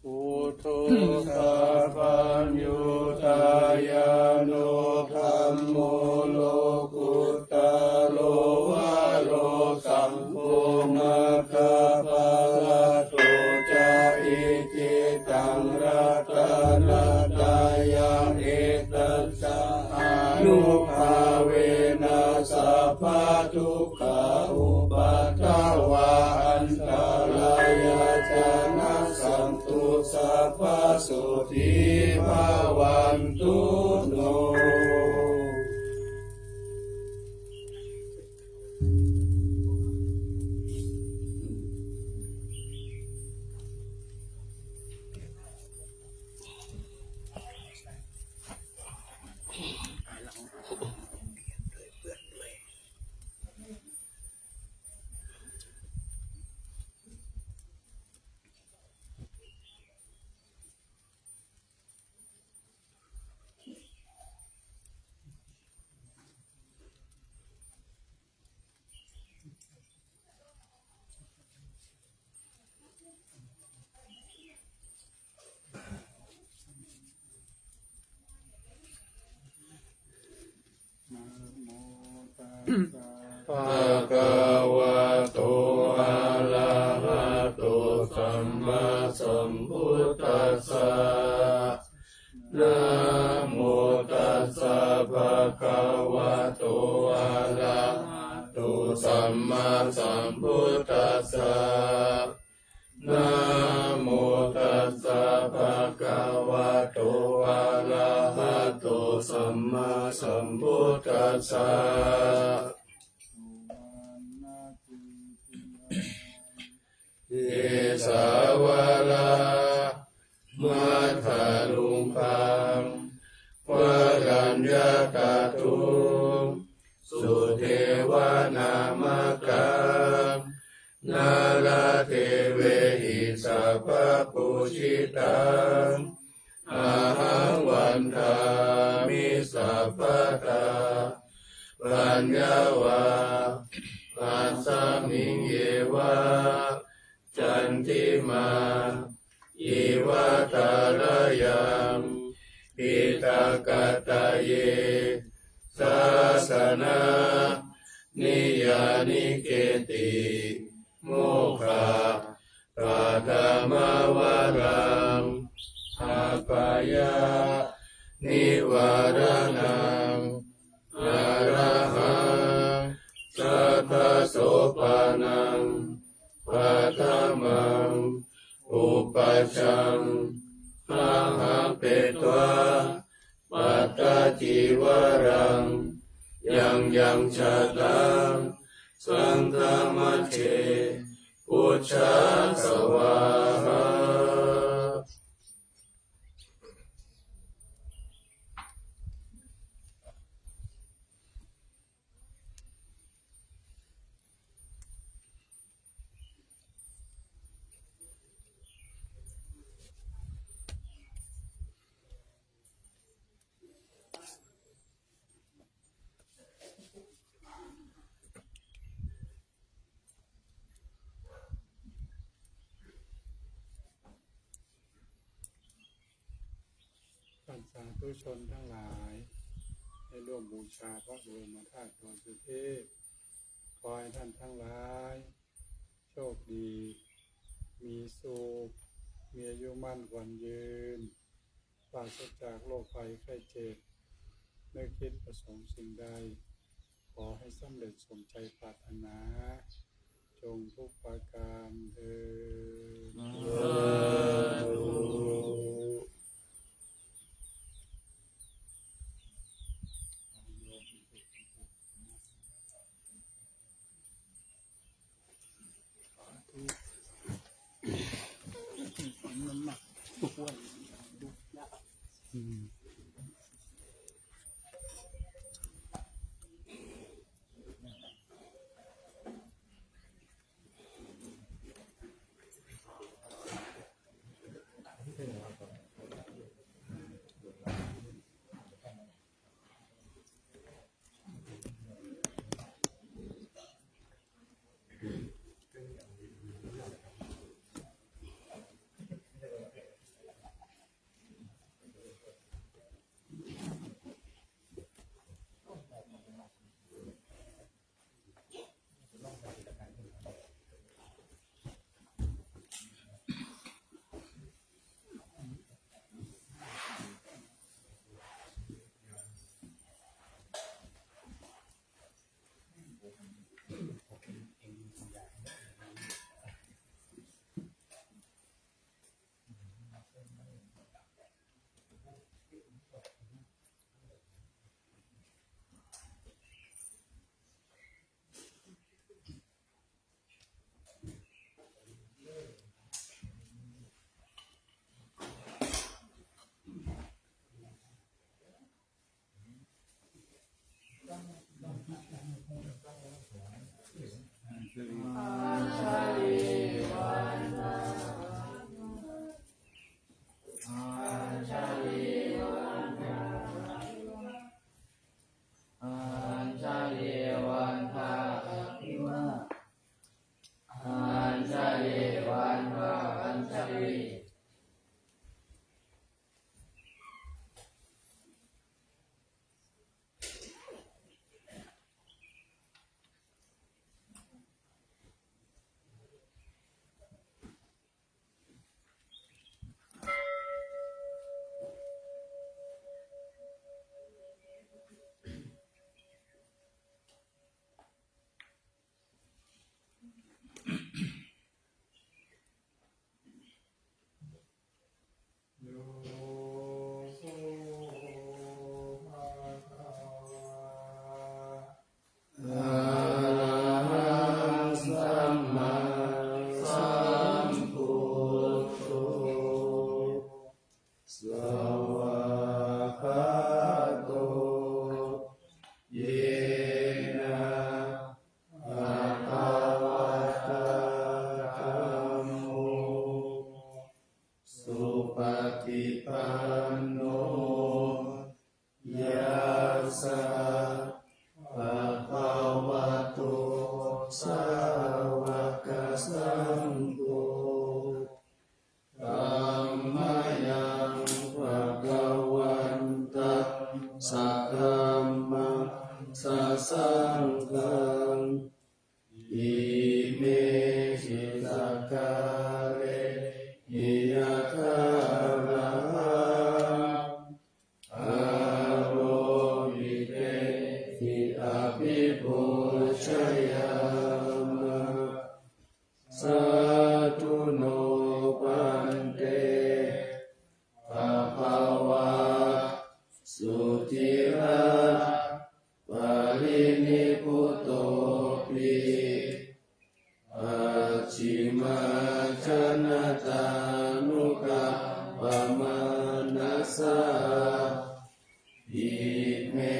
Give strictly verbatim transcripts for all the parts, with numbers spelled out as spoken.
Buddho sabbaññutañāṇo dhammo lokuttaro varo saṅgho maggaphalaṭṭho ca. Icce taṃ ratanattayā etañca ānubhāvena sabbadukkhā upaddavā antarāyā ca nassantu sabbasotthī bhavantu no. Namo tassa bhagavato arahato sammāsambuddhassa. Namo tassa bhagavato arahato sammāsambuddhassa. Namo tassa bhagavato arahato sammāsambuddhassa. Kesāvalā māthaluṅgaṃ varaññataṭṭhuṃ sudevanāmakam nāḷadevehi sabbapūjitaṃ ahaṃ vandāmi sabbadā. Paññā va asmiṃ yeva candimā iva tharayaṃ piṭakattaye sāsana niyanike ti mokkha paṭhamavaraṃ apāya nivāraṇaṃ arahaṃ satta sopānaṃ paṭhamaṃ upajjaṃ ahaṃ petvā pattacīvaraṃ yaṃ yaṃ jātaṃ saṅghamajjhe pūjā svāhā. ท่านสาธุชนทั้งหลาย ได้ร่วมบูชาพระบรมธาตุดอยสุเทพ ขอให้ท่านทั้งหลาย โชคดี มีสุข มีอายุมั่นขวัญยืน ปราศจากโรคภัยไข้เจ็บ นึกคิดประสงค์สิ่งใด ขอให้สำเร็จสมใจปรารถนา จงทุกประการเทอญ สาธุ อืม pūjayāma. Sādhu no bhante bhagavā suciraparinibbutopi pacchimājanatānukampamānasā ime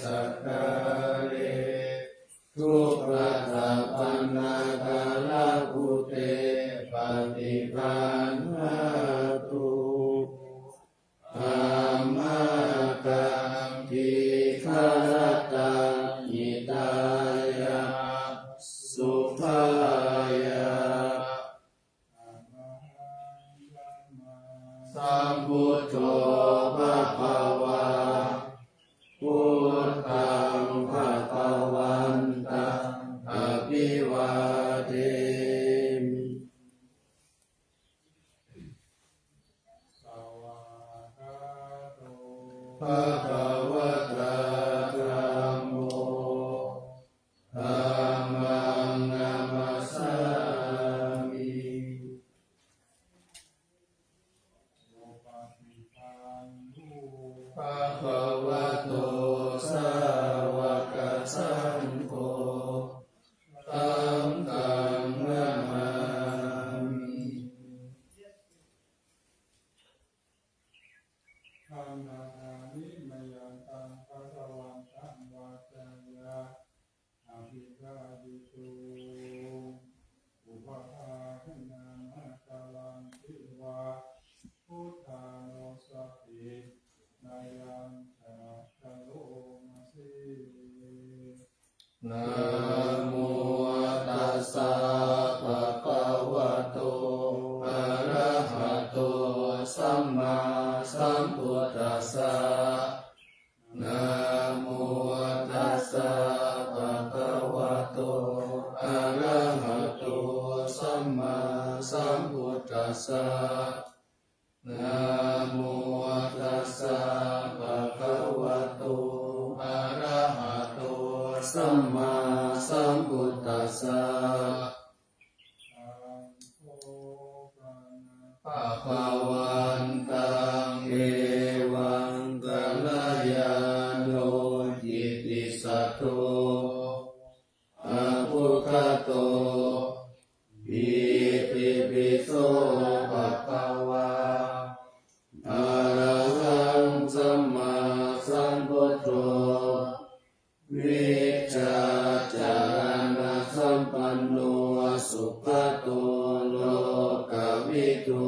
sakkāre duggatapaṇṇākārabhūte paṭiggaṇhātu amhākaṃ dīgharattaṃ hitāya sukhāya. Arahaṃ sammāsambuddho bhagavā, buddhaṃ bhagavantaṃ abhivādemi. Svākkhāto bhagavatā dhammo, dhammaṃ namassāmi. Supaṭipanno bhagavato sāvakasaṅgho, saṅghaṃ namāmi. Vandāmi mayantaṃ bhagavantaṃ vācāya abhigāyituṃ upavhāyanaṃ ācaraṃ tīvā buddhānussatinayañca karoma se. Namo tassa bhagavato arahato sammāsambuddhassa. Namo tassa bhagavato arahato sammāsambuddhassa. Namo tassa bhagavato arahato sammāsambuddhassa. Bhagavantaṃ evaṃ kalyāṇo kittisaddo abbhuggato, itipi so bhagavā arahaṃ sammāsambuddho vijjācaraṇasampanno sugato lokavidū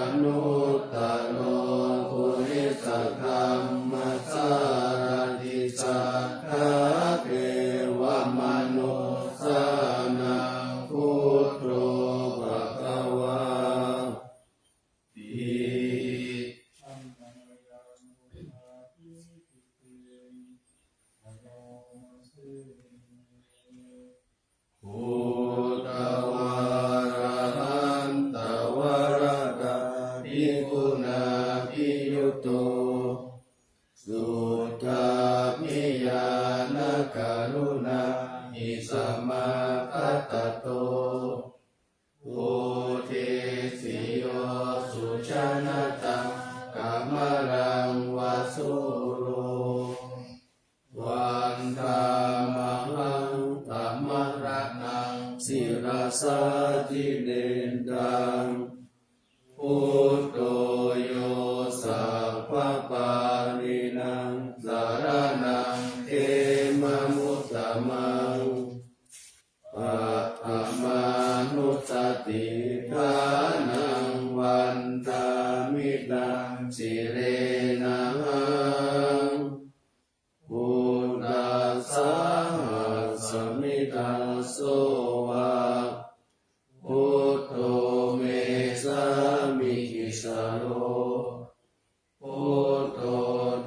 anuttaro purisadammasārathi satthā devamanussānaṃ buddho bhagavāti. Buddhavārahantavaratādiguṇā abhiyutto suddhābhiñāṇakaruṇāhi samāgatatto bodhesi yo sujanataṃ kamalaṃva sūro vandāmahaṃ tamaraṇaṃ sirasā jinendaṃ. Buddho yo sabbapāṇīnaṃ saraṇaṃ khemamuttamaṃ paṭhamānussatiṭṭhānaṃ vandāmi taṃ sirenahaṃ. Buddhassāhasmi dāso va buddho me sāmikissaro. Buddho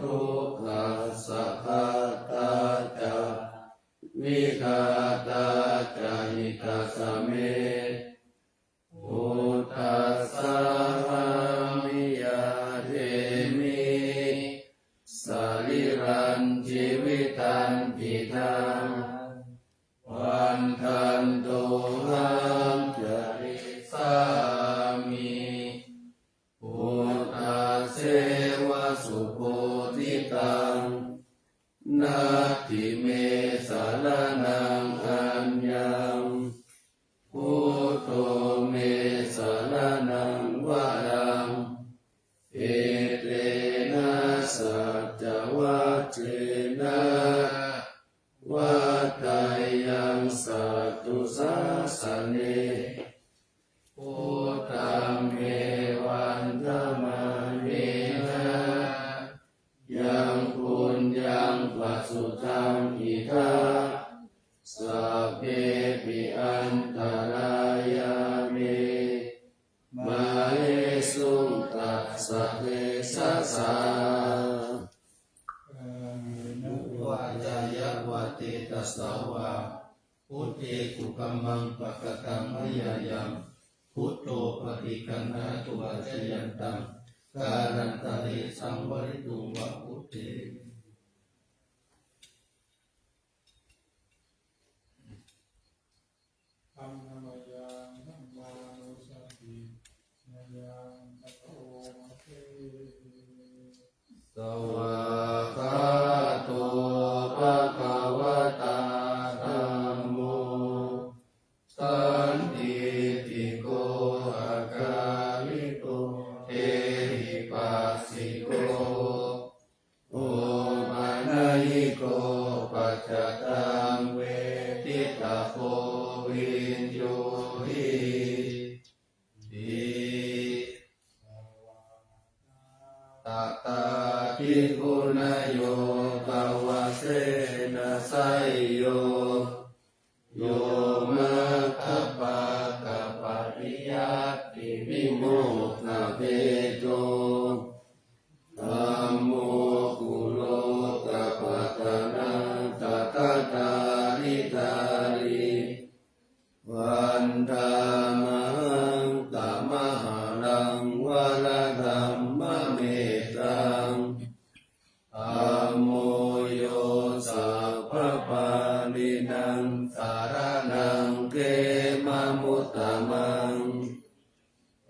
dukkhassa ghātā ca vidhātā ca hitassa me. Buddhassāhami yācemi sarīrañjīvitañci taṃ vandantohaṃ carissāmi. Buddhasseva subodhitaṃ, natthi me saraṇaṃ aññaṃ. Buddho me saraṇaṃ varaṃ, etena saccavajjena vaḍḍheyyaṃ satthu sāsane. Buddhaṃ me vandamānena, yaṃ puññaṃ pasutaṃ idha, sabbepi antarāyā me, māhesuṃ tassa tejasā. Kālena vācāya va cetasā vā, buddhe kukammaṃ pakataṃ mayā yaṃ, buddho paṭiggaṇhatu accayantaṃ, kālantare saṃvarituṃ va buddhe. Dhammammayaṃ dhammānussatinayaṃ karoma se. Svākkhāto bhagavatā dhammo, sandiṭṭhiko akāliko ehipassiko, opanayiko paccattaṃ veditabbo viññūhī ti. Dvattāṭiguṇayogavasena seyyo, yo maggapākapariyattivimokkhabhedo, dhammo kulokapatanā tathadhāridhārī, vandāmahaṃ tamaharaṃ varadhammametaṃ. Dhammo yo sabbapāṇīnaṃ saraṇaṃ khemamuttamaṃ.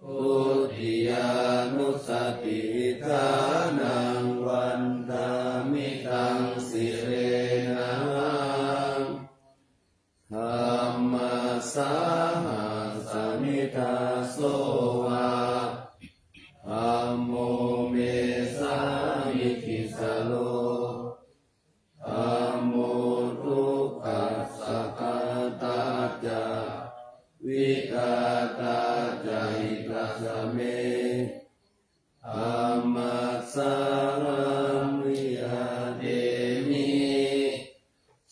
Dutiyānussatidhānaṃ vandāmi taṃ sirenahaṃ. Dhammasāhasmi dāso va, dhammo me sāmikissaro, dhammo dukkhassa ghātā ca, vidhātā ca hitassa me. Dhammassāhaṃ niyyādemi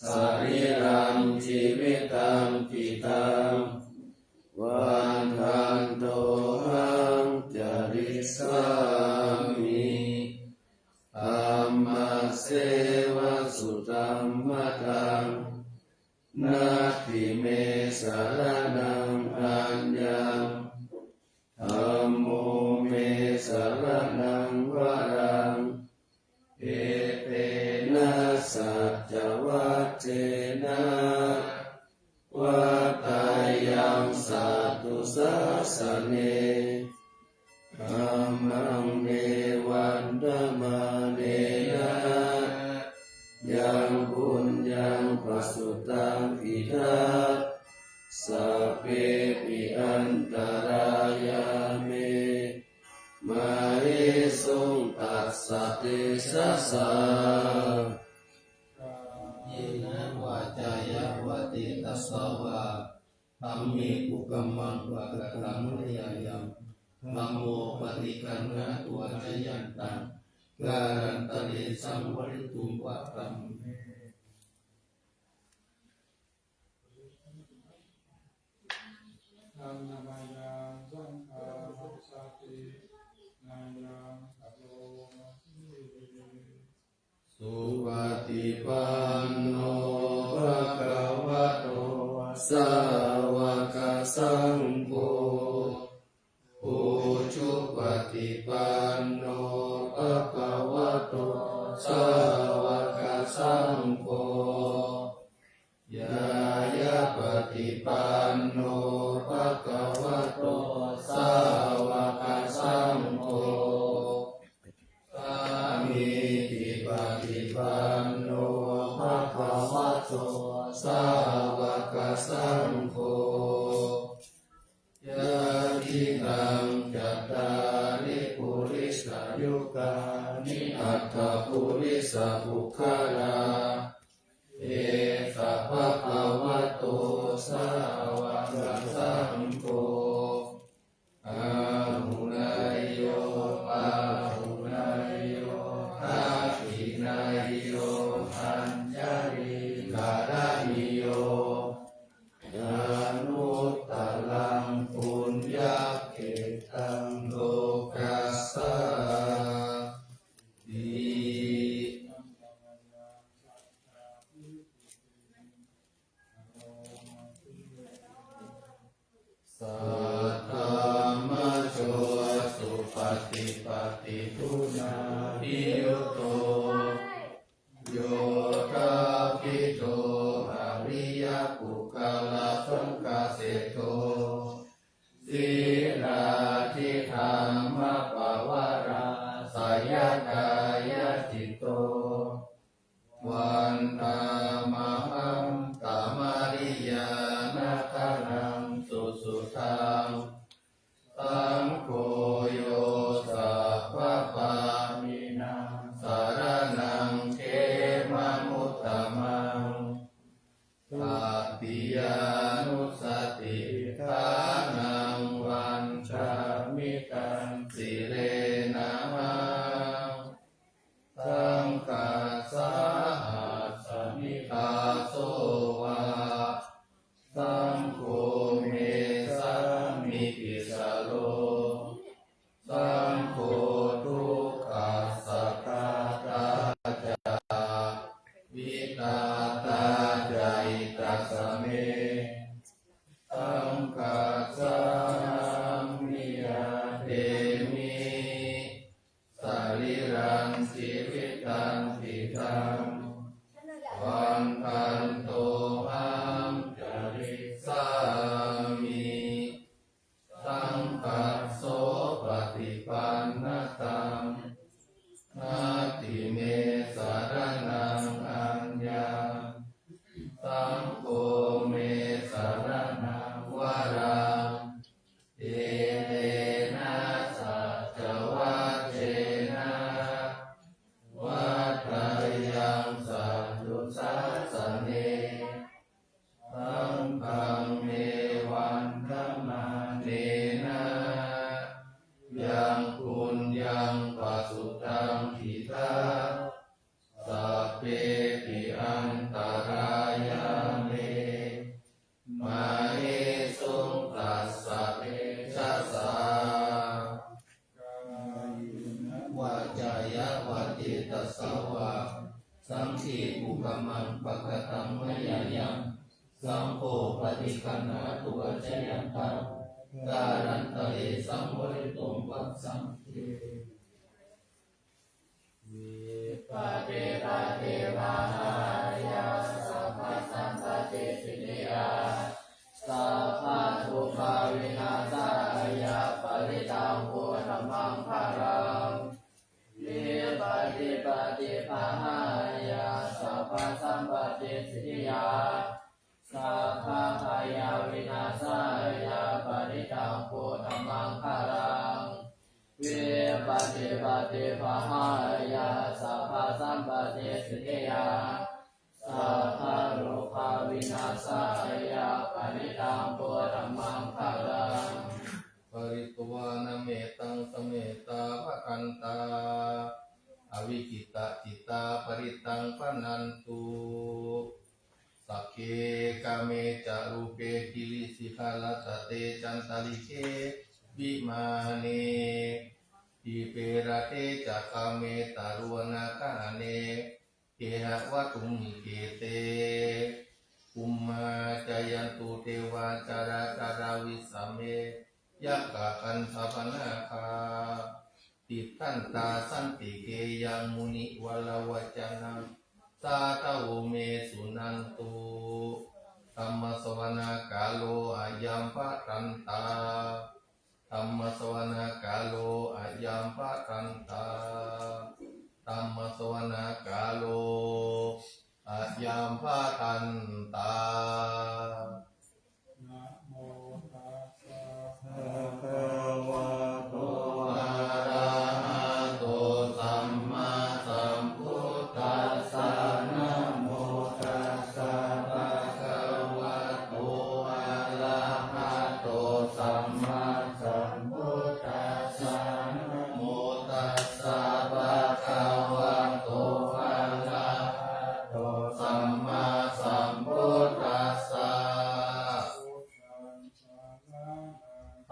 sarīrañjīvitañcidaṃ, vandantohaṃ carissāmi. Dhammasseva sutaṃ mataṃ, natthi me saraṇaṃ aññaṃ. Dhammo me saraṇaṃ varaṃ, etena saccavajjena vaḍḍheyyaṃ satthu sāsane. Dhammaṃ me vandamānena, yaṃ puññaṃ pasutaṃ idha, sabbepi antarāyā me, māhesuṃ tassa tejasā. Kālena vācāya va cetasā vā, dhamme kukammaṃ pakataṃ mayā yaṃ, dhammo paṭiggaṇhatu accayantaṃ, kālantare saṃvarituṃ va dhamme. Dhammammayaṃ saṅghamassa tinayaṃ karoma se. Supaṭipanno bhagavato sāvakasaṅgho, ujupaṭipanno bhagavato sāvakasaṅgho, sāvakasaṅgho. Yadidaṃ cattāri purisayugāni aṭṭha purisapuggalā, esa bhagavato sāvakasaṅgho, āhuneyyo pāhuneyyo dakkhiṇeyyo añjalikaraṇīyo, anuttaraṃ puññakkhettaṃ lokassāti. Saddhammajo supaṭipattiguṇābhiyutto, yoṭṭhabbidho ariyapuggalasaṅghaseṭṭho, sīlādidhammapavarāsayakāyacitto, vandāmahaṃ tamariyāna gaṇaṃ susuddhaṃ. Saṅgho yo sabbapāṇīnaṃ saraṇaṃ khemamuttamaṃ, tatiyānussatiṭṭhānaṃ vandāmi taṃ sirenahaṃ. Saṅghassa asmi dāso va, saṅgho me sāmikissaro, saṅgho dukkhassa ghātā ca, vidhātā ca hitassa me. Saṅghassahaṃ niyyādemi sarīrañjīvitañcidaṃ, vandantohaṃ carissāmi saṅghassopaṭipannataṃ. Natthi me saraṇaṃ aññaṃ, saṅgho me saraṇaṃ varaṃ. Etena saccavajjena vaḍḍheyyaṃ satthu sāsane. Saṅghaṃ me vandamānena yaṃ puññaṃ pasutaṃ idha, sabbepi antarāyā me māhesuṃ tassa tejasā. Kāyena vācāya va cetasā vā, saṅghe kukammaṃ pakataṃ mayā yaṃ, saṅgho paṭiggaṇhatu accayantaṃ, kālantare saṃvarituṃ va saṅghe. Vipattipaṭibāhāya sabbasampattisiddhiyā, sabbarogavināsāya parittaṃ brūtha maṅgalaṃ. Vipattipaṭibāhāya sabbasampattisiddhiyā, sabbabhayavināsāya parittaṃ brūtha maṅgalaṃ. Vipattipaṭibāhāya sabbasampattisiddhiyā, sabbarogavināsāya parittaṃ brūtha maṅgalaṃ. Pharitvāna mettaṃ samettā bhadantā avikkhittacittā parittaṃ bhaṇantu. Sagge kāme ca rūpe girisikharataṭe cantalikkhe vimāne, dīpe raṭṭhe ca gāme taruvanagahane gehavatthumhi khette, bhummā cāyantu devā jalathalavisame yakkhagandhabbanāgā, tiṭṭhantā santike yaṃ munivaravacanaṃ sādhavo me suṇantu. Dhammassavanakālo ayambhadantā. Dhammassavanakālo ayambhadantā. Dhammassavanakālo ayambhadantā. Namo tassa bhagavato arahato sammāsambuddhassa. Namo tassa bhagavato arahato sammāsambuddhassa. Namo tassa bhagavato arahato sammāsambuddhassa.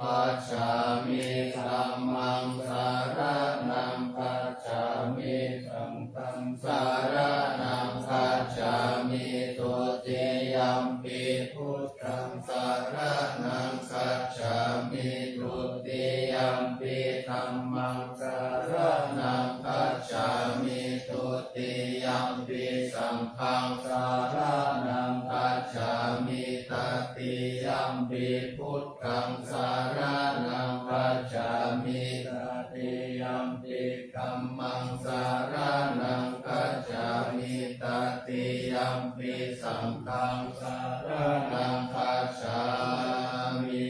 Gacchāmi. Dhammaṃ saraṇaṃ gacchāmi. Saṅghaṃ saraṇaṃ gacchāmi. Dutiyampi buddhaṃ saraṇaṃ gacchāmi. Dutiyampi dhammaṃ saraṇaṃ gacchāmi. Dutiyampi saṅghaṃ saraṇaṃ gacchāmi. Tatiyampi buddhaṃ saraṇaṃ gacchāmi. Tatiyampi dhammaṃ saraṇaṃ gacchāmi. Tatiyampi saṅghaṃ saraṇaṃ gacchāmi.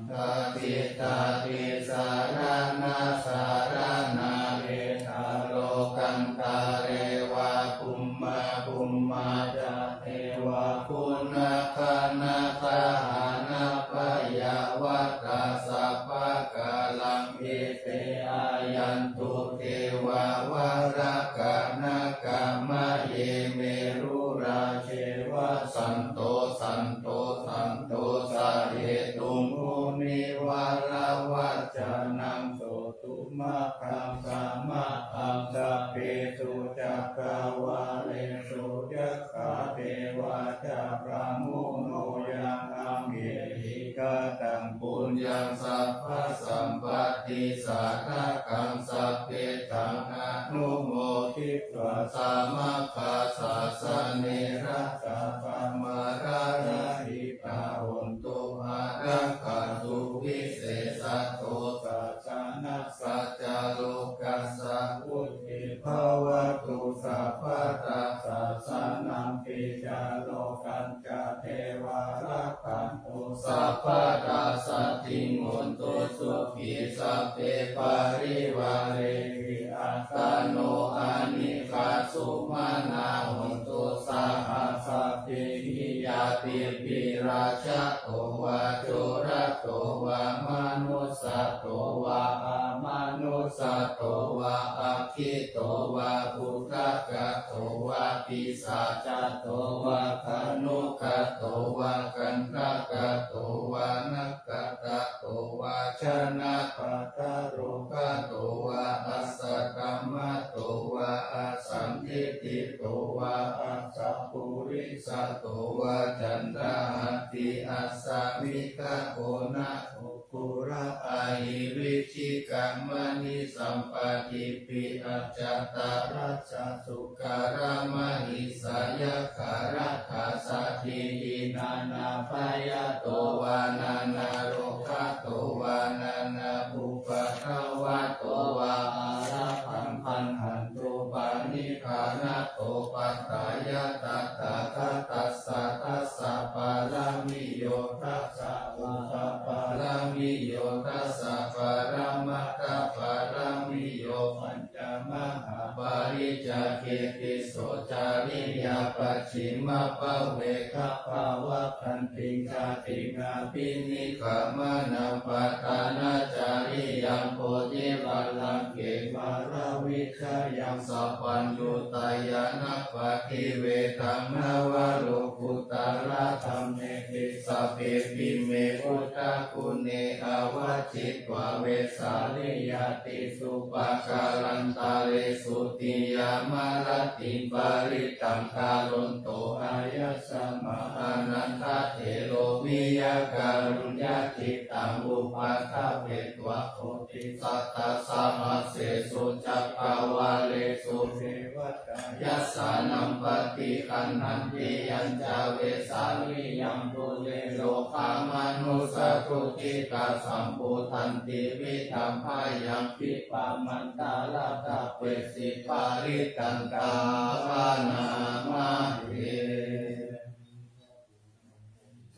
Saṅghassa tisaraṇasaraṇā. Esa lokantare va bhummā bhummā ca devā guṇagaṇagahanapayyāvatā sabbakāraṃ ete āyantu devā valakanakamāye merurāje vasanto santo santosahetuṃ munivaravacanaṃ sotumaggaṃ samaggaṃ sabbesu cakkavāḷesu yakkha devā ca brahmuno yaṃ amhehi kataṃ puññaṃ sabbasampattisādhakaṃ sabbesaṃ anumoditvā samaggāsāsane ratā kammabhārahitā hontu arahaṃ suvisesato sāsanassa ca lokassa vuḍḍhī bhavatu sabbadā. Sāsanampi ca lokañca devā rakkhantu sabbadā saddhiṃ hontu sukhī sabbe parivārehi attano anīghā sumanā hontu saha sabbehi ñātibhi. Rājato vā corato vā manussato vā amanussato vā aggito vā udakato vā pisācato vā khāṇukato vā kaṇṭakato vā nakkhattato vā janapadarogato vā asaddhammato vā asandiṭṭhito vā asappurisato vā caṇḍahatthi assamigagoṇa kukkura ahi vicchikamaṇi sampādipī ajjattaracchasūkaramahisayakkharakkhasādīhi nānābhayato vā nānārogato vā nānāupaddavato vā ārakkhaṃ gaṇhantu paṇidhānato paṭṭhāya tathāgatassa dasa pāramiyo dasa upapāramiyo dasa paramattha pāramiyo pañca mahāpariccāge tisso cariyā pacchimabbhave gabbhāvakkantiṃ jātiṃ abhinikkhamanaṃ padhānacariyaṃ bodhipallaṅke māravijayaṃ sabbaññutañāṇappaṭivedhaṃ navalokuttaradhammeti sabbepime buddhaguṇe āvajjitvā vesāliyā tīsu pākārantaresu tiyāmarattiṃ parittaṃ karonto āyasmā Ānandatthero viya kāruññacittaṃ upaṭṭhapetvā koṭisatasahassesu cakkavāḷesu devatā yassāṇaṃ paṭiggaṇhanti yañca vesāliyaṃ dūre rogāmanu sadukkhitasambhūtantividham bhayaṃ khippamantaradhāpesi parittaṃ kabhānāma he.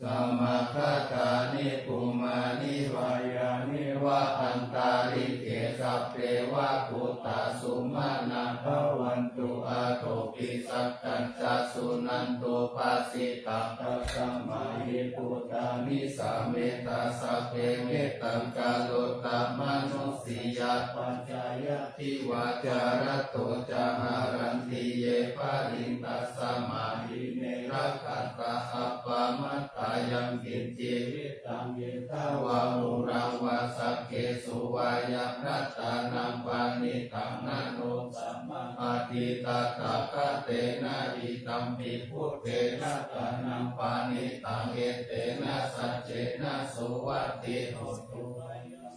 Samāgatāni bhummāni vā yāni va antalikkhe sabbe va bhūtā sumanā bhavantu athopi sakkacca suṇantu bhāsitaṃ. Tasmā hi bhūtā nisāmetha sabbe mettaṃ karotha mānusiyā pajāya divā ca ratto ca haranti ye baliṃ. Tasmā hi ne rakkhatha appamattā yaṃ kiñci vittaṃ idha vā huraṃ vā saggesu vā yaṃ ratanaṃ paṇītaṃ na no samaṃ atthi tathāgatena idampi buddhe ratanaṃ paṇītaṃ etena saccena suvatthi hotu.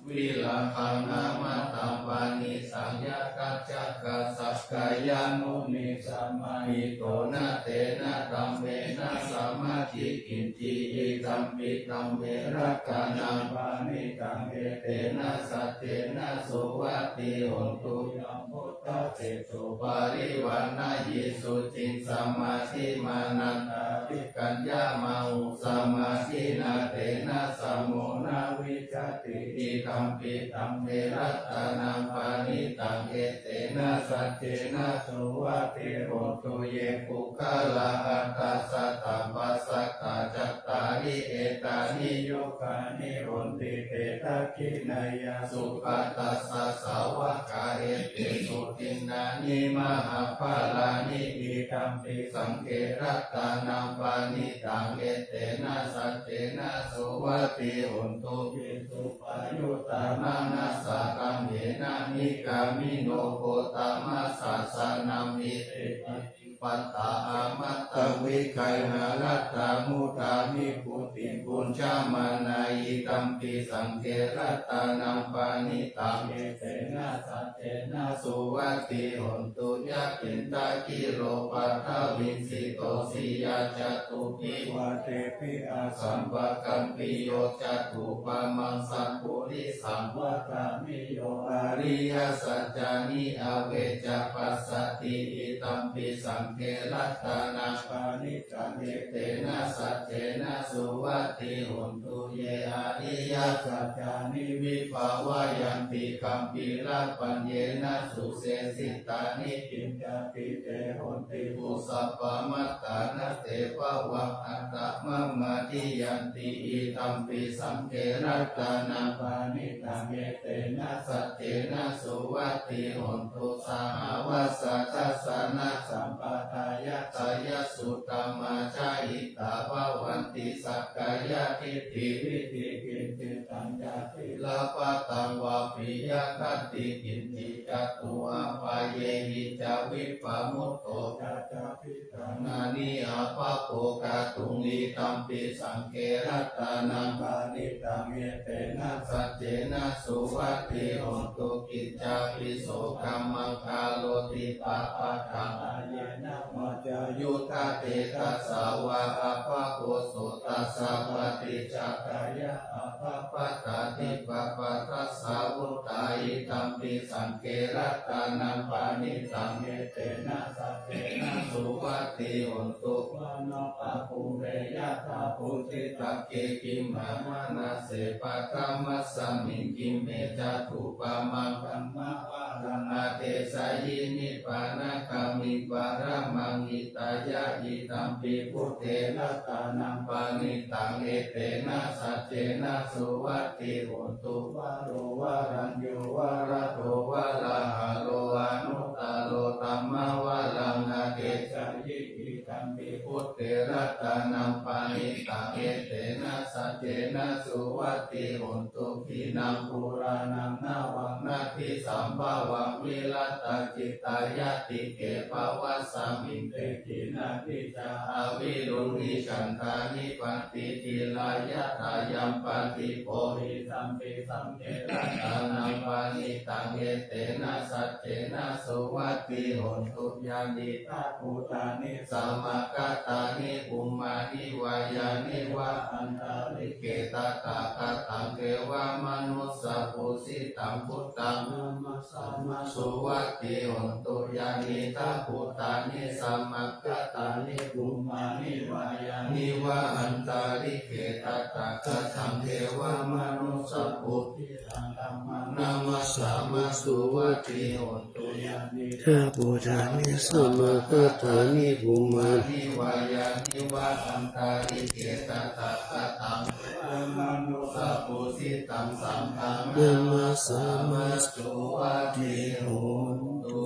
Virāgaṃ amataṃ paṇītaṃ yadajjhagā sakyamunī samāhito na tena dhammena samatthi kiñci idampi dhamme ratanaṃ paṇītaṃ etena saccena suvatthi hotu. Yaṃ buddhaseso parivaṇṇayī suciṃ samādhimānantarikaññamāhu samādhinā tena samo na vijjati idampi dhamme ratanaṃ paṇītaṃ etena saccena suvatthi hotu. Ye puggalā aṭṭha sataṃ pasatthā cattāri etāni yugāni honti te dakkhiṇeyyā sugatassa sāvakā etesu dinnāni mahapphalāni idampi saṅghe ratanaṃ paṇītaṃ etena saccena suvatthi hotu. Ye suppayuttā manasā daḷhena nikkāmino gotamasāsanamhi te pattipattā amataṃ vigayha laddhā mudhā nibbutiṃ bhuñjamānā idampi saṅghe ratanaṃ paṇītaṃ etena saccena suvatthi hotu. Yathindakhīlo paṭhaviṃ sito siyā catubbhi vātebhi abhisambakampiyo tathūpamaṃ sappurisaṃ vadāmi yo ariyasaccāni avecca passati idampi saṅghe ratanaṃ paṇītaṃ etena saccena suvatthi hotu. Ye ariyasaccāni vibhāvayanti gambhīrapaññena suseṭṭhitāni kiñcāpi te honti bhusappamattā na te bhavaṃ aṭṭhamamādiyanti idampi saṅghe ratanaṃ paṇītaṃ etena saccena suvatthi hotu. Sahāvassa dassanasampadāya jayassu dhammā jahitā bhavanti sakkāyadiṭṭhi vicikicchitañca sīlabbataṃ vā bhiyā khanti kiñci catūhapāyehi ca vippamutto ca ca bhikkhu nāni abhabbo kātuṃ idampi saṅghe ratanaṃ paṇītaṃ etena saccena suvatthi hotu. Kiñcāpi so kammaṃ karoti pāpakaṃ kayena vācāya uda cetasā vā abhabbo so tassa paṭicchadāya abhabbatā dibbabbatassā vuttā idampi saṅghe ratanaṃ paṇītaṃ etena saccena suvatthi hotu. Mano pubbe yathā phussitagge gimhāvanase paṭhamasmiṃ gimhe tathūpamaṃ dhammavaraṃ adesayi nibbānagāmiṃ paramaṃ hitāya idampi buddhe ratanaṃ paṇītaṃ etena saccena suvatthi hotu. Varo varaññū varado varāharo anuttaro dhammavaraṃ adesayi idampi buddhe ratanaṃ paṇītaṃ etena saccena suvatthi hotu. Khīṇaṃ purāṇaṃ navaṃ natthi sambhavaṃ virattacittāyatike bhavasmiṃ te khīṇabījā avirūḷhichandā nibbanti dhīrā yathāyampadīpo idampi saṅghe ratanaṃ paṇītaṃ etena saccena suvatthi hotu. Yānīdha bhūtāni samāgatāni bhummāni vā yāni va antali ke tathāgataṃ devamanussapūjitaṃ buddhaṃ namassāma suvatthi hotu. Yānīdha bhūtāni samāgatāni bhummāni vā yāni va antalikkhe tathāgataṃ devamanussapūjitaṃ dhammaṃ namassāma suvatthi hotu. Yānīdha bhūtāni samāgatāni bhummāni vā yāni va antalikkhe tathāgataṃ devamanussapūjitaṃ saṅghaṃ namassāma suvatthi hotu.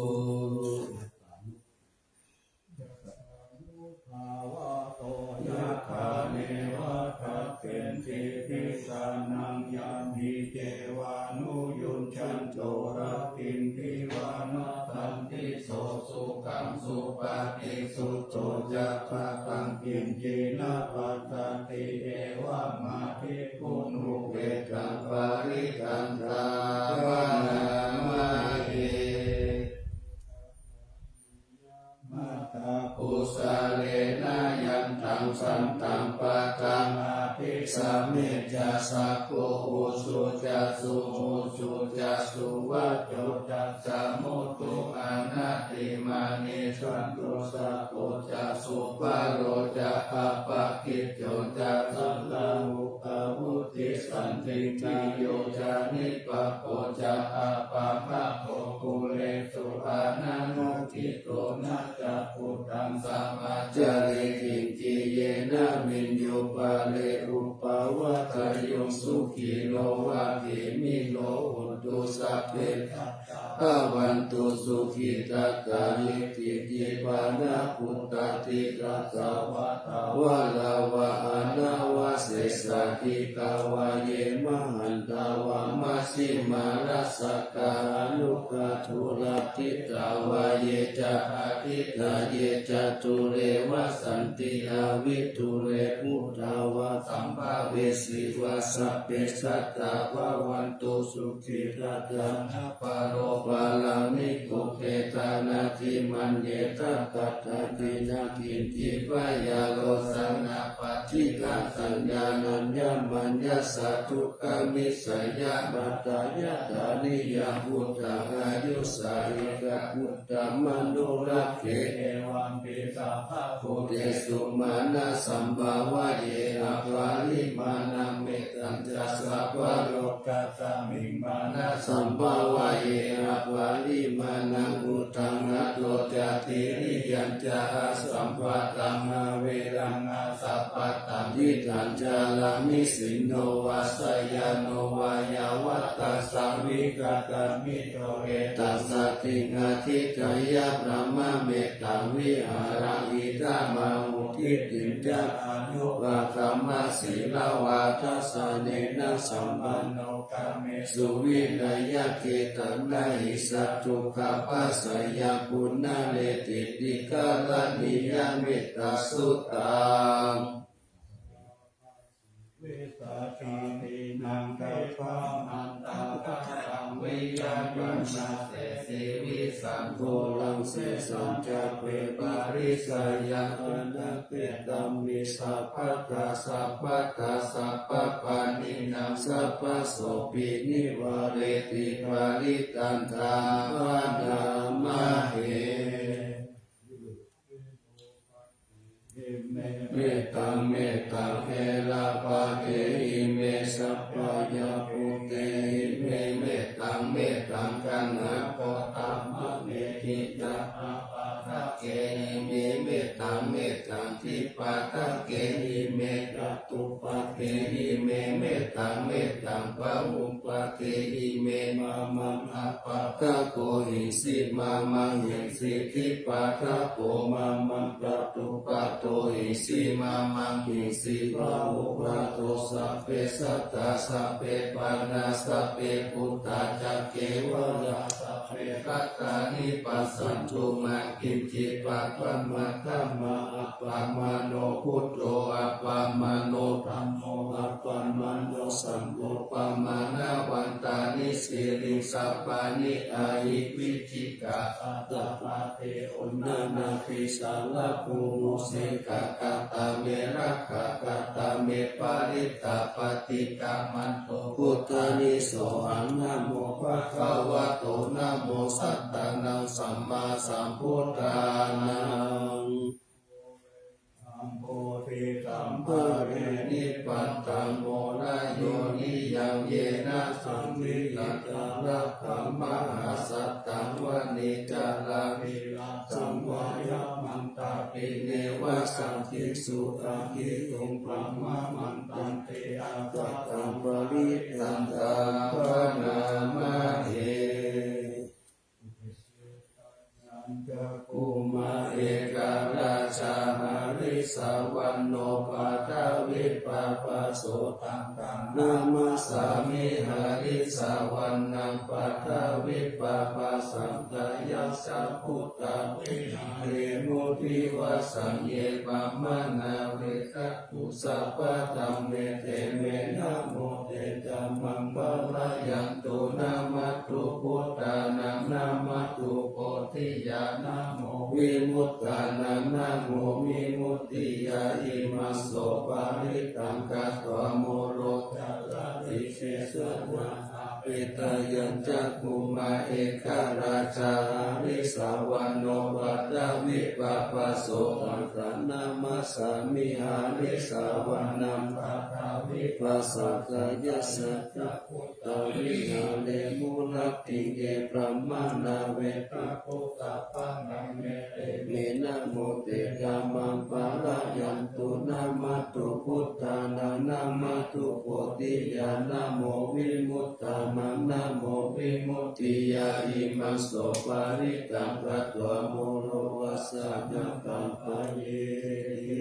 Bhagavato yathā neva dakkhiṃ tividhānaṃ yānīceva nuyuñjanto rattindiva nadanti so sukhaṃ supati sutto ca padaṃ kiñci na paṭṭhati evamādiguṇūpetaṃ parittaṃ bhaṇāma he. Mattā kusalena yantaṃ santaṃ padaṃ abhisamecca sakko ujū ca suhujū ca suvaco cassa mudu anatimānī santussako ca subharo ca appakicco ca sallahukavutti santindriyo ca nipako ca appamādo kulesu ananugiddho na ca khuddaṃ samācare kiñci yena viññū pare upavadeyyuṃ. Sukhino vā khemino hontu sabbe sattā bhavantu sukhitattā. Itihi pāṇabhūtatthi tassa vā thāvarā vā anavasesā dīghā vā ye mahantā vā majjhimā rassakā aṇukathūlā diṭṭhā vā ye ca adiṭṭhā ye ca dūre vasanti avidūre bhūtā vā sambhavesī vā sabbe sattā bhavantu sukhitattā. Na paro paraṃ nikubbetha nātimaññetha katthaci naṃ kiñci byārosanā paṭighasaññā nāññamaññassa dukkhamiccheyya. Mātā yathā niyaṃ puttaṃ āyusā ekaputtamanurakkhe evampi sabbabhūtesu mānasambhāvaye aparimāṇaṃ. Mettañca sabbalokasmiṃ mānasambhāvaye aparimāṇaṃ uddhaṃ adho ca tiriyañca asambādhaṃ averaṃ asapattaṃ. Tiṭṭhañca nisinno vā sayāno vā yāvatassa vigatamiddho etaṃ satiṃ adhiṭṭheyya brahmametaṃ vihāraṃ idhamāhu. Diṭṭhiñca anupagamma sīlavā dassanena sampanno kāmesu vineyya gedhaṃ na hi jātu gabbhaseyyaṃ punaretīti. Karaṇīyamettasuttaṃ. Vessālīnaṃ devamanussapānaṃ vinayaṃ na sesī vijjaṃ ghoraṃ sesañca veparissayaṃ anappetāmi sabbattha sabbattha sabbapāṇinaṃ sabbasopi nivāreti parittaṃ bhaṇāma he. Mettaṃ mettaṃ erāpathehi me sabbāya bhūtehi me mettaṃ mettaṃ kaṇhagotamanehī ca apādakehi me mettaṃ mettaṃ dipādakehi me ca tuppadehi me mettaṃ mettaṃ bahuppadehi me mamaṃ appādako hīsi mamaṃ hīsi dipādako mamaṃ pāduppādo hīsi mamaṃ hīsi bahupādo sabbe sattā sabbe pāṇā sabbe bhūtā ca kevalā me rattāni, passantu mā kiñci paṭhamā dhammā. Appamāṇo buddho, appamāṇo dhammo, appamāṇo saṅgho, pamāṇavantāni sirīsapāni ahi vicchikā satapadī uṇṇānābhī sarabū mūsikā. Katā me rakkhā, katā me parittā, paṭikkamantu bhūtāni, sohaṃ namo bhagavato, namo sattannaṃ sammāsambuddhānaṃ. Sambodhisaṃvare nibbantaṃ mūḷayo niyaṃ, yena saṃvitā rakkhā mahāsattaṃ, vane carāmi rājaṃ vāyamantā pine, vasatī sukhā giriṃ brahmamandante, akāsaṃ parittaṃ taṃ bhaṇāma he. Cakkhuṃ ekarājā harissavaṇṇo paṭhavippabhāso, taṃ taṃ namassāmi harissavaṇṇaṃ paṭhavippabhāsaṃ, tayajja guttā viharemu divasaṃ. Ye brāhmaṇā vedantū sabbadhamme, te me namo te ca maṃ pālayantu. Namatthu buddhānaṃ, namatthu bodhiyā, namo vimuttānaṃ, namo vimuttiyā. Imaṃ so parittaṃ katvā mūḷo carati sesā nātha. Petāyañcakkhumā ekarājā harissavaṇṇo paṭhavippabhāso, taṃ taṃ namassāmi harissavaṇṇaṃ paṭhavippabhāsaṃ, tayajja guttā viharemu rattiṃ. Ye brāhmaṇā vedantū sabbadhamme, te me namo te ca maṃ pālayantu. Namatthu buddhānaṃ, namatthu bodhiyā, namo vimuttānaṃ, namo vimuttiyā. Imaṃ so parittaṃ katvā mūḷho vāsaṃ aṭṭhappayeti.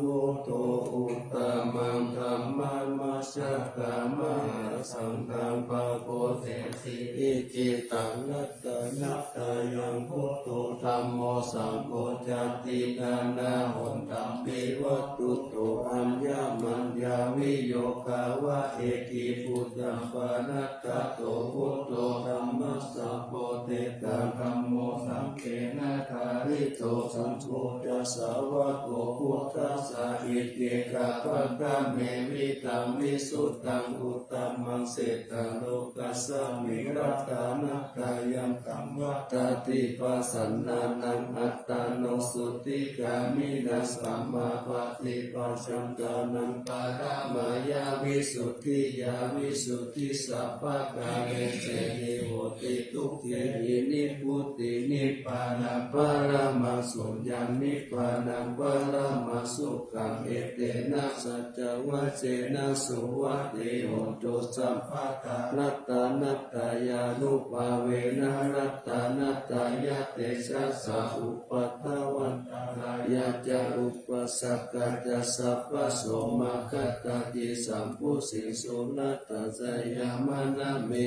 Buddho uttamaṃ dhammaṃ majjhattaṃ mahāsaṅghaṃ pavutthejīvi. Icchitaṃ ratanattayaṃ buddho dhammo saṅgho ca, tiṇṇannā hontāpi vatthuto. Aññamaññaviyogā va, ekibujjhaṃ parittato, buddho dhammasaṅgho tesā dhammo, saṅghena pālito. Saṅgho ca sāvako buddhassa, iccekappattame vitaṃ visuddhaṃ uttamaṃ. Seṭṭhālokasmiṃ ratanattayaṃ, saṃvattanti pasannānaṃ attano. Sotthi gāmiṇaṃ sammāpaṭipaññānaṃ, pañcamatā paramāya visuddhiyā, visuddhi sabbakāresehi hoti. Dukkhehi nibbutiṃ, nibbānaṃ paramaṃ suññaṃ, nibbānaṃ paramaṃ sukhaṃ. Etena saccavajjena, suvatthi hotu sabbadā. Ratanattayānubhāvena, ratanattayatejasā, upaddavaṃ antarāyā ca, upaddavā ca sabbaso. Mā katthaci saṃbuddhiṃ, suṇātha jayamaṅgale.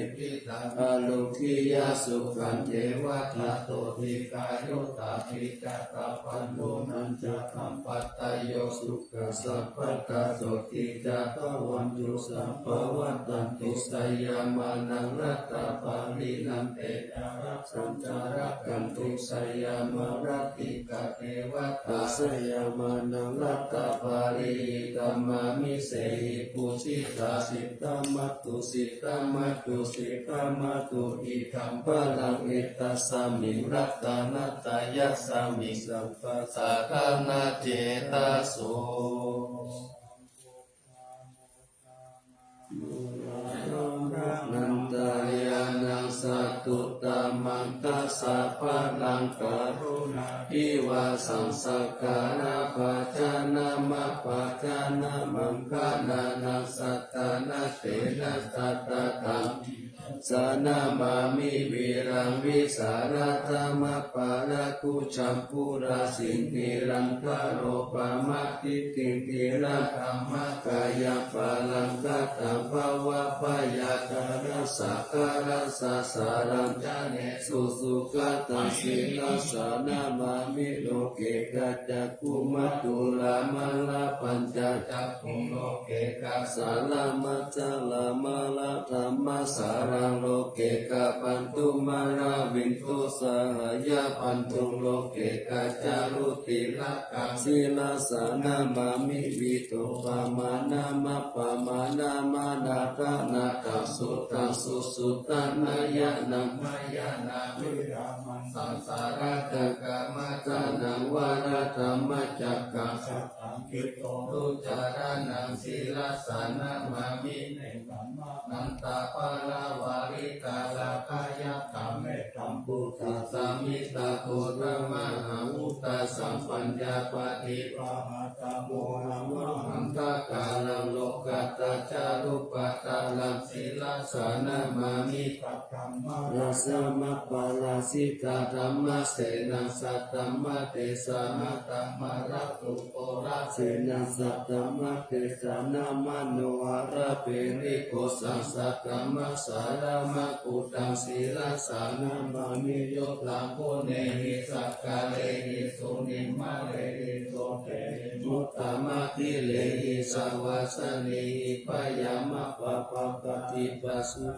Ārogyasukhaṃ ceva, ṭhāto dīghāyu ca, pañca pabbānañca dhammattayodhiyaṃ. Sukhā sabbadā, sotthī ca bhavantu sabbadā. Jayamaṅgalaṃ ratanaparinidhanaṃ, teja rakkhañca rakkhantu, jayamaṅgalaṃ rakkhanti devatā. Jayamaṅgalaṃ ratanaparinidhanaṃ, mā missehi pujitā, siddhamātu siddhamātu, siddhamātu idaṃ balaṃ. Etasmiṃ ratanattayasmiṃ, sabbasatthānaṃ cetaso. Antarāyānaṃ sattuttamaṃ, dasabalaṃ karuṇābhivāsaṃ, sakkārabhajanamabhajanamangalaṃ, naṃ sataṃ na tena sattataṃ Sā namāmi vīraṃ vīsālathamappalakujaṃ purāsītiṃ antaropamatiṭṭhiṃ dhīraṃ dhammakāyaṃ parantātaṃ bhavabhayācaraṇasāgaraṃ sāsaraṃ jāne susukhātaṃ. Sīlassā namāmi loke kacakkhumā turāmārapañjacakkhuṃ loke kāsāramajjhalamāraddhamassāraṃ loke kāpantūmāravindu sahayabandhuṃ loke kācāruciraka sīlassā namāmi vītopamāṇamappamāṇamaddhānatthaṃ suttaṃ susuddhaṃ ñāṇānaṃ ñāṇaṃ viramaṃ saṃsārattakaṃ maggānaṃ varadhammacakkaṃ sattaṃ khippāduccaraṇaṃ sīlassā namāmi. Nekkhammamantapaḷāvalitārakkhayatthaṃ mettambusekasamhita gotamadhammūtā sampaññā paṭipahātabbo dhammamaṅgalaṃ. Lokuttaradhammacārubhātaraṃ sīlassā namāmi. Saddhammaparājitasammāsenaṃ saddhammadesanātamarattuṃ porāsenaṃ saddhammadesanāmanoharagiriṃ ghosaṃ saddhammasāraṃ meghaduttaṃ sīlassā namāmi. Yo taṃ puññahi sakarehi sunimmānehi sotthihi uttamatthirehi sabbadassinī piyā mappapāpatipasā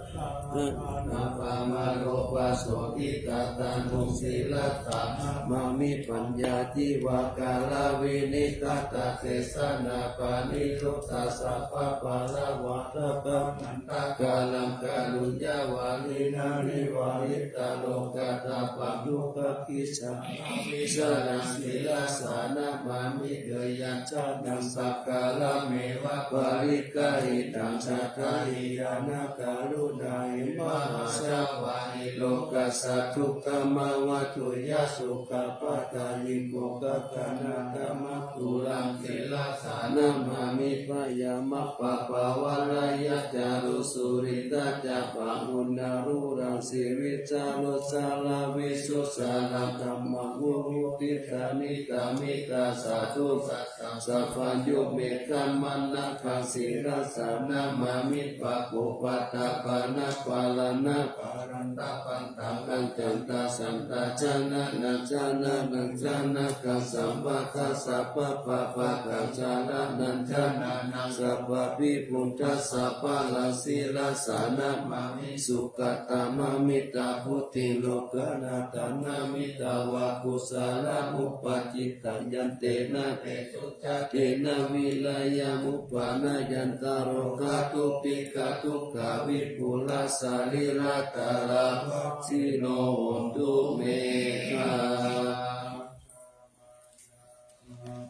pamāro pasodhi tathānuṃ sīlassā namāmi. Paññācīvakaravinigatasesaññapānidhuttasabbaparavārāpamattakaraṃ kāruññavādānaṃ nivāritarogatāpaṃ dukkhābhipāṇabhīsaraṃ sīlassā namāmi. Yañca sakkārameva pariggāhitaṃ sattahīyānukaruṇāhi mahāsavāhi lokassa dukkhamāva tuyya sukhappattayiko kakkhaṇattamāturaṃ sīlassā namāmi. Piyā mappapāvalayya cāruciriyamānūraṃ sivijjānussaraṃ visussaraṃ dhammaguruṃ diṭṭhaṃ niṭṭhamittā sādhu sabbā yummekamaññakaṃ sīlassā namāmi. Pakkupaṭa bhāna paraṇā parantā pantānaṃ acantā santā janānaṃ janānaṃ janakaṃ sabbattha sabbapāpakaṃ janānaṃ janānaṃ sabbābhibhūtasabbaraṃ sīlassā namāmi. Sukatamā mettā buddhi lokanātha namitvā kusalā upajjitta yantena tejojā tena vīriyamuppanāyantarogadubbhikkhadukkhā vipulā sārīrā taravāsino hontu me gā.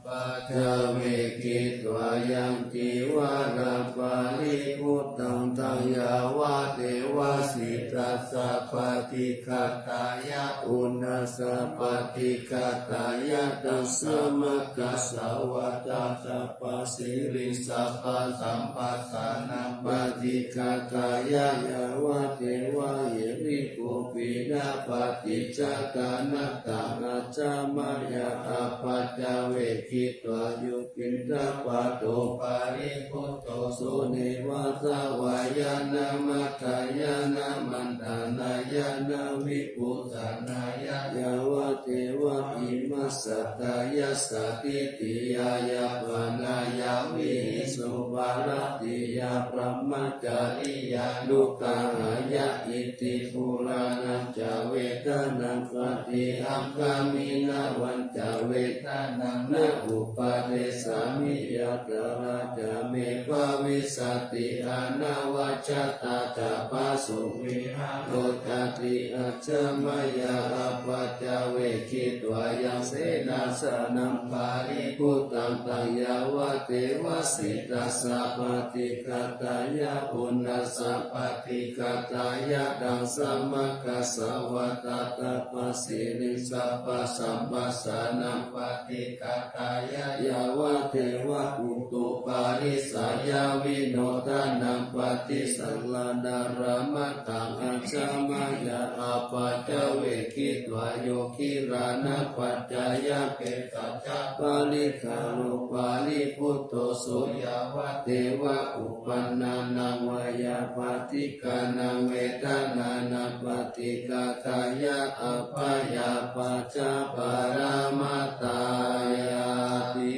Paccavekkhitvā yaṃ cīvaraṃ paribhuttaṃ taṃ yāvadeva sītassa paṭighātāya uṇhassa paṭighātāya taṃ samaggassa vātapasiriṃ sabbasampassānaṃ paṭighātāya yāvadeva hirikopinapaṭicchādanatthaṃ ajja mayā apaccavekkhitvā yo piṇḍapāto paribhutto so neva davāya na madāya na maṇḍanāya na vibhūsanāya yāvadeva imassa kāyassa ṭhitiyā yāpanāya vihiṃsuparatiyā brahmacariyānuggahāya iti purāṇañca vedanaṃ paṭihaṅkhāmi navañca vedanaṃ na uppādessāmi yātrā ca me bhavissati anavajjatā ca phāsuvihāro cāti. Ajja mayā apaccavekkhitvā yaṃ senāsanaṃ paribhuttaṃ taṃ yāvadeva sītassa paṭighātāya uṇhassa paṭighātāya ḍaṃsamakasavātātapasiriṃsapasamphassānaṃ paṭighātāya yāvadeva utuparissayavinodanaṃ paṭisallānārāmatthaṃ ajjhamāya āpajjave khitvā yo gilānapaccayabhesajjaparikkhāro paribhutto so yāvadeva uppannānaṃ veyyābādhikānaṃ vedanānaṃ paṭighātāya abyāpajjhaparamatāyāti.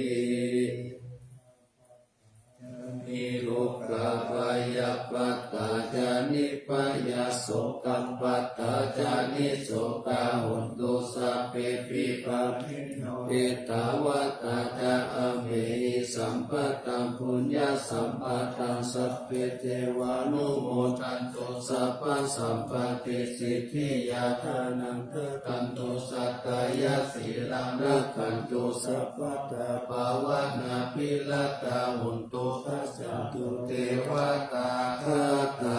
Nirogā bhayappattā ca nibbhayā sokappattā ca nissokā hontu sabbepi pāṇino. Ettāvatā ca amhehi sambhataṃ puññasampadaṃ sabbe devānumodantu sabbasampattisiddhiyā. Dānaṃ dadantu saddhāya sīlaṃ rakkhantu sabbadā bhāvanābhiratā hontu gacchantu devatāgatā.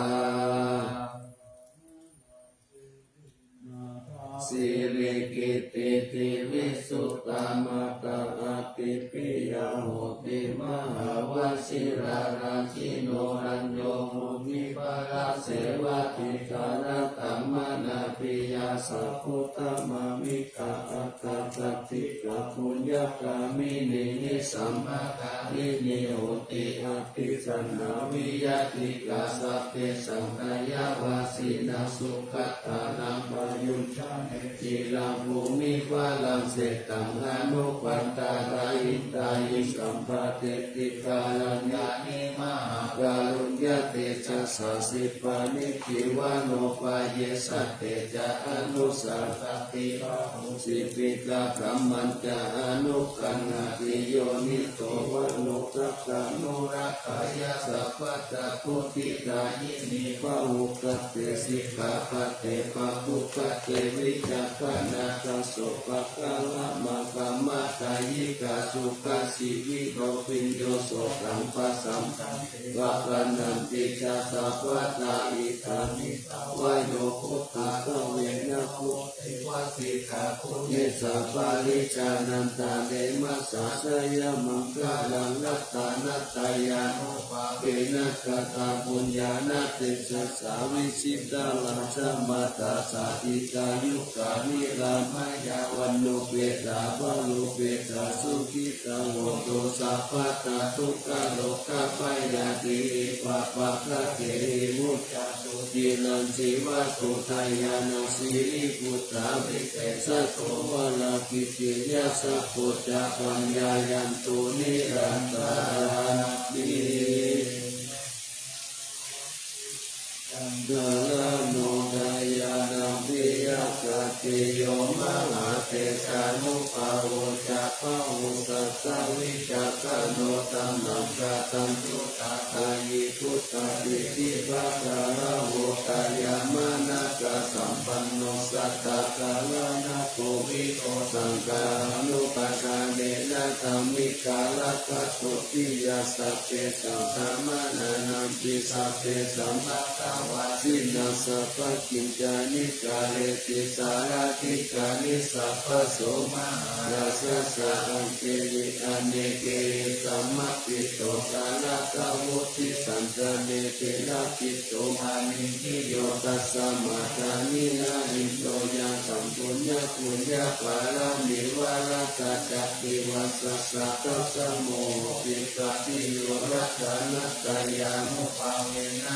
Sirikittitivisuddhā mātā ādiripiyā hoti mahāvajirārājino. Tañño munisāvakā devadhitānaṃ brāhmaṇā piyā ca godāmāmikkā aṭṭhāsaddhikā puññagāminī samāgāminī honti abyassañāviyatikā. Sabbesaṃ dayāvāsinaṃ sugatānaṃ pāyuñcāni ciraṃ bhūmiṃ balaṃ setaṃ anupaddarahitāyiṃ sampāditvā raññāni mahākāruññatejasā. Khippānivāranopāye saṭṭhe ca anussasati bāhuṃ jīvitakaṃ maññaṃ anukañhāti yonijo manokammānurakkhaye sabbadhammabodhiṭṭhāyine bāhugaṭṭhe sikkhāpade pāturahaṭṭhe vicakkhaṇā dasopakamakammākāyikā sukhajīvino bhiyyo sotaṃ pasaṃ vadanti ca sabbadā. Idamī vayo buddhasāvakena buddhe vajjikaṃ guṇesu parijānantāre majjhā jayamaṅgalaṃ. Ratanattayānubhāvena kataṃ puññaṃ na tejasā vijitā rājamātā jāti ca yugāni nirāmayā vaṇṇupetā balupetā sukhitā hontu sabbadā. Dukkharogabhayā tī vippaddā dehi vucca jīvatu dāyādā sirīputā visesato varagiriya sakko ca paññāyantu nirantarāni. Jalandharo dāyādā piyakāti yo mahātejānubhāvo ca bāhussatā vicakkhaṇo taṇhaṅkarānubhāvagāhi duṭṭhavītipakkharao dāyamānakasampanno sattakallaṇakovito saṅgahanupadanena dhammikarattadutiyā. Sabbesaṃ samaṇānaṃ pi sabbesaṃ aṭṭhavāsinaṃ sabbakiñcāni kareti sārādhikāni sabbaso mahārājassa aññehi anekehi sammiñjito. Kālakaṃ vuṭṭhisañca netti rakkhitu paṇidhi yo tasmā daṇḍi na iñño. Yaṃ khaṃ puññaṃ puññapāramī valākā ca tīvā sattā tassa muhupi patiyo. Ratanattayānubhāvena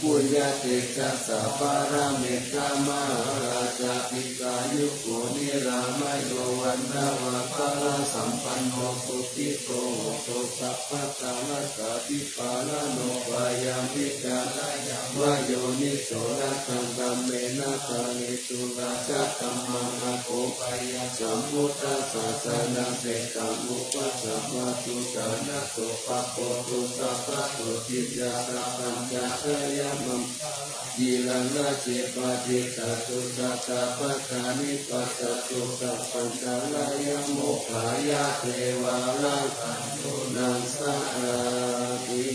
puññatejasā pāramita mahārājā dīghāyuko nirāmayo vaṇṇavanto balāsampanno sukhito hotu sabbadā. Attākippāṇaṃ no pāyāmi carāya va yonijo ratanattayānubhāvena pāṇesu rājadhammaṃ akopayaṃ sambuddhasāsanaṃ. Sekaṃ upasampadu jānātu pāpūtu sabbadutiyā sabbaññāṇayaṃ Gilānaje patiṭṭhatu, satta pattāni passatu, sabbantarāyaṃ mokkhaye, devā rakkhantu naṃ sadāti.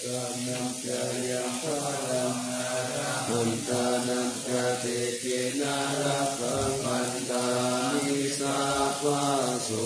Ṭhānañca yaṃ balaṃ arahantānañca, tejena rakkhaṃ bandhāmi sabbaso.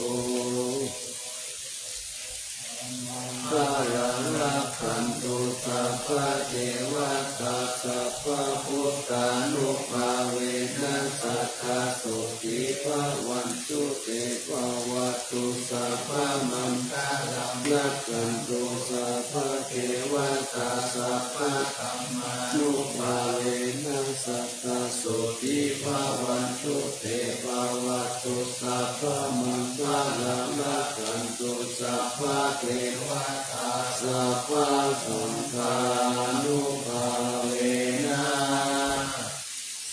Maṅgalaṃ rakkhantu sabbadevatā, sabbabuddhānubhāvena, sadā sotthī bhavantu te. Bhavatu sabbamaṅgalaṃ, rakkhantu sabbadevatā, sabbadhammānubhāvena, sadā sotthī bhavantu te. Bhavatu sabbamaṅgalaṃ, rakkhantu sabbadevatā, sabbasaṅghānubhāvena,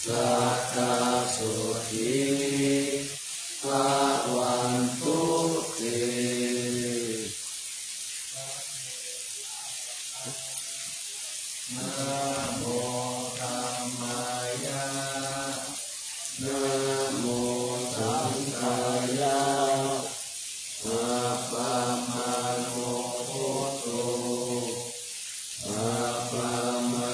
sadā sotthī bhavantu te. Namo dhammāya, namo saṅghāya, appamāṇo buddho, appamā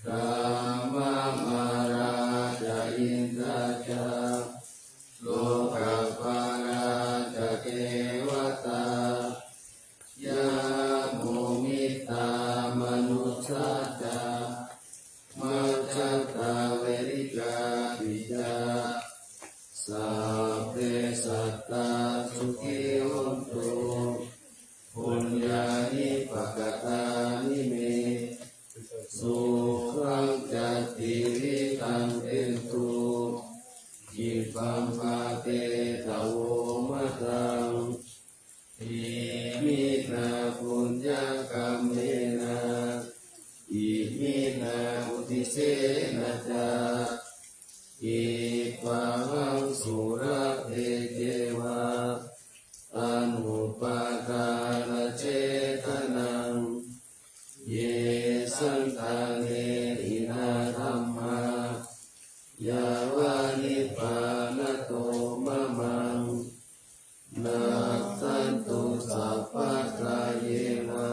Brahmamārā ca indā ca lokapālā ca devatā, yamo mittā manussā ca majjhattā verikāpi ca, sabbe sattā sukhī hontu, puññāni pakatāni me, sukhañca tividhaṃ dentu, khippaṃ pāpetha vo mataṃ. Iminā puññakammena, iminā uddisena ca, khippāhaṃ sulabhe ceva, taṇhupādānachedanaṃ. Ye santāne hinā dhammā, yāva nibbānato mamaṃ, nassantu sabbadā yeva,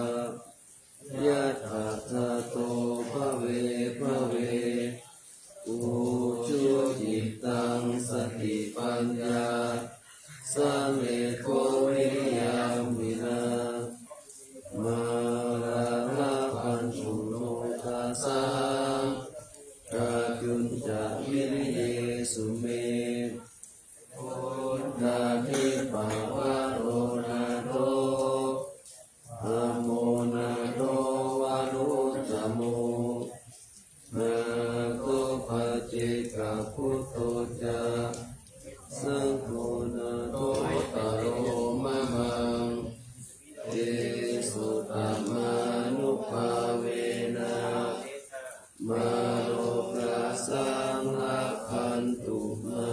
yattha jāto bhave bhave. Ujucittaṃ satipaññā, sallekho viriyamhinā, mārā labhantu nokāsaṃ, kātuñca viriyesu me. Oddapādi pavaro nātho, pāmò nātho varuttamo, nātho paccekabuddho ca, saṅgho nāthottaro mamaṃ. Tesottamānubhāvena, mārokāsaṃ labhantu mā.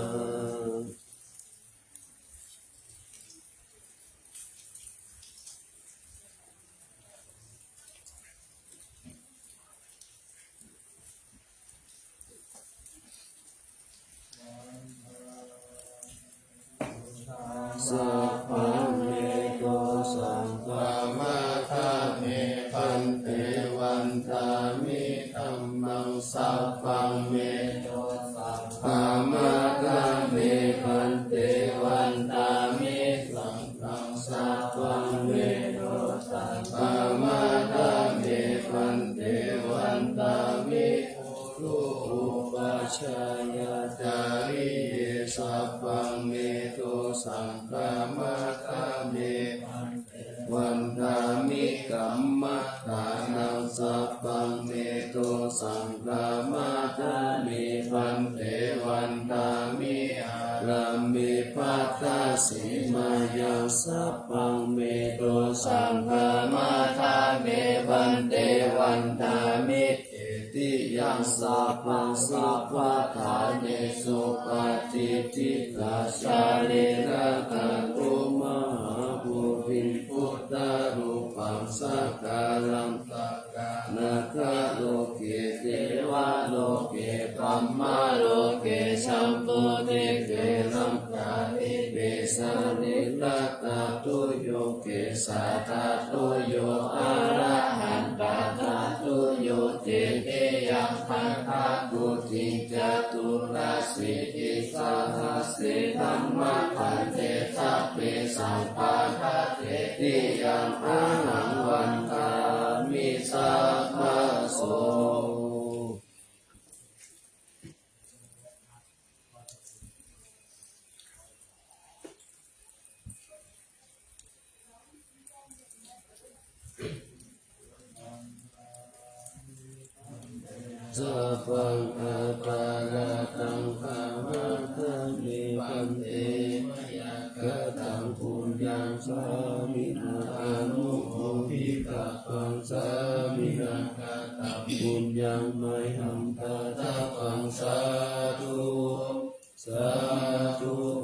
Sabbaṃ me dosaṃ khamatha me bhante, vandāmi dhammaṃ. Sabbaṃ me dosaṃ khamatha me bhante, vandāmi saṅghaṃ. Sabbaṃ me dosaṃ khamatha me bhante, vandāmi guru upajjhāyācariye. Sabbaṃ me dosaṃ khamatha me bhante, vandāmi kammaṭṭhānaṃ. Sabbaṃ me dosaṃ khamatha me bhante, vandāmi āramhi bhaddasīmāyaṃ. Sabbaṃ me dosaṃ khamatha me bhante, vandāmi titiyaṃ. Sabbaṃ sabbaṭṭhānesu patiṭṭhitā, sārīrikadhātu mahābodhiṃ buddharūpaṃ sakalaṃ sakāraṃ. Nakkha loke devaloke brahmaloke jambudīpe lamkādīpe sārīrikadhātuyo kesajātuyo arahantatthattuyo titiyaṃ gandhakuṭiṃ caturāsītisahassidhammakkhandhe sabbesaṃ paṭṭhāne titiyaṃ ahaṃ vandāmi sabbaso. Sabbaṃ aparādhaṃ khamatha me bhante, mayā kataṃ puññaṃ sāminā anumoditabbaṃ, sāminā kataṃ puññaṃ mayhaṃ dātabbaṃ. Sādhu, sādhu.